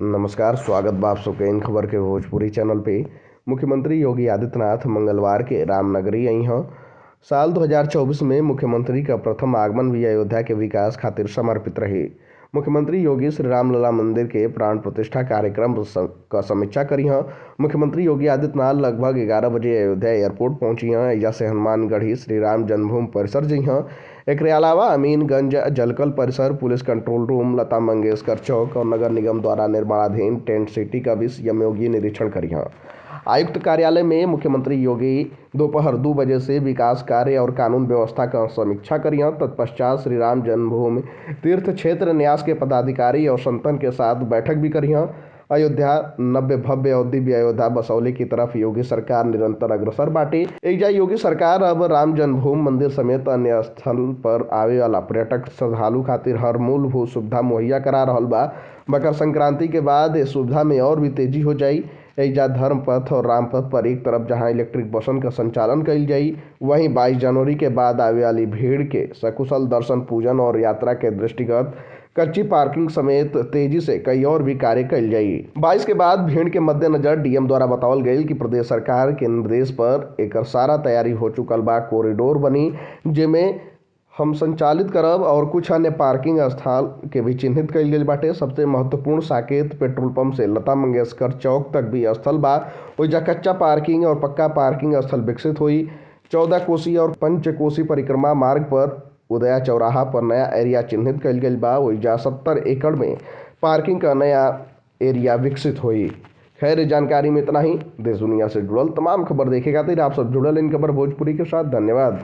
नमस्कार, स्वागत बा आप सबके इन खबर के भोजपुरी चैनल पे। मुख्यमंत्री योगी आदित्यनाथ मंगलवार के रामनगरी आई हैं। साल 2024 में मुख्यमंत्री का प्रथम आगमन भी अयोध्या के विकास खातिर समर्पित रही। मुख्यमंत्री योगी श्री रामलला मंदिर के प्राण प्रतिष्ठा कार्यक्रम का समीक्षा करी हैं। मुख्यमंत्री योगी आदित्यनाथ लगभग 11 बजे अयोध्या एयरपोर्ट पहुंची हैं। एजा से हनुमानगढ़ी श्री राम जन्मभूमि परिसर जई हैं। एकरे अलावा अमीनगंज जलकल परिसर, police control room, Lata Mangeshkar चौक और नगर निगम द्वारा निर्माणाधीन टेंट सिटी का भी सीएम योगी निरीक्षण करी हैं। आयुक्त कार्यालय में मुख्यमंत्री योगी दोपहर 2 बजे से विकास कार्य और कानून व्यवस्था का समीक्षा करी हैं। तत्पश्चात श्री राम जन्मभूमि तीर्थ क्षेत्र न्यास के पदाधिकारी और संतन के साथ बैठक भी करी हैं। अयोध्या नव्य भव्य और दिव्य अयोध्या बसौली की तरफ योगी सरकार निरंतर अग्रसर बाटे। एजा योगी सरकार अब राम जन्मभूमि मंदिर समेत अन्य स्थल पर आवे वाला पर्यटक श्रद्धालु खातिर हर मूलभूत सुविधा मुहैया करा रहल बा। मकर संक्रांति के बाद इस सुविधा में और भी तेजी हो जाई। एजा धर्म पथ और रामपथ पर एक तरफ जहां इलेक्ट्रिक बसन का संचालन कइल जाई, वहीं 22 जनवरी के बाद आवे वाली भीड़ के सकुशल दर्शन पूजन और यात्रा के दृष्टिगत कच्ची पार्किंग समेत तेजी से कई और भी कार्य कइल जाई। 22 के बाद भीड़ के मद्देनजर डीएम द्वारा बतावल गई कि प्रदेश सरकार के निर्देश पर एकर सारा तैयारी हो चुकल बा। कॉरिडोर बनी जेमे हम संचालित करब और कुछ अन्य पार्किंग स्थल के भी चिन्हित कइल गइल बाटे। सबसे महत्वपूर्ण साकेत पेट्रोल पंप से लता मंगेशकर चौक तक भी स्थल बा। ओइजा कच्चा पार्किंग और पक्का पार्किंग स्थल विकसित हुई। 14 कोसी और पंचकोसी परिक्रमा मार्ग पर उदया चौराहा पर नया एरिया चिन्हित कइल गइल बा। ओइजा 70 एकड़ में पार्किंग का नया एरिया विकसित हुई। खैर, जानकारी में इतना ही। देश दुनिया से जुड़ल तमाम खबर देखे खातिर आप सब जुड़ल इन खबर भोजपुरी के साथ। धन्यवाद।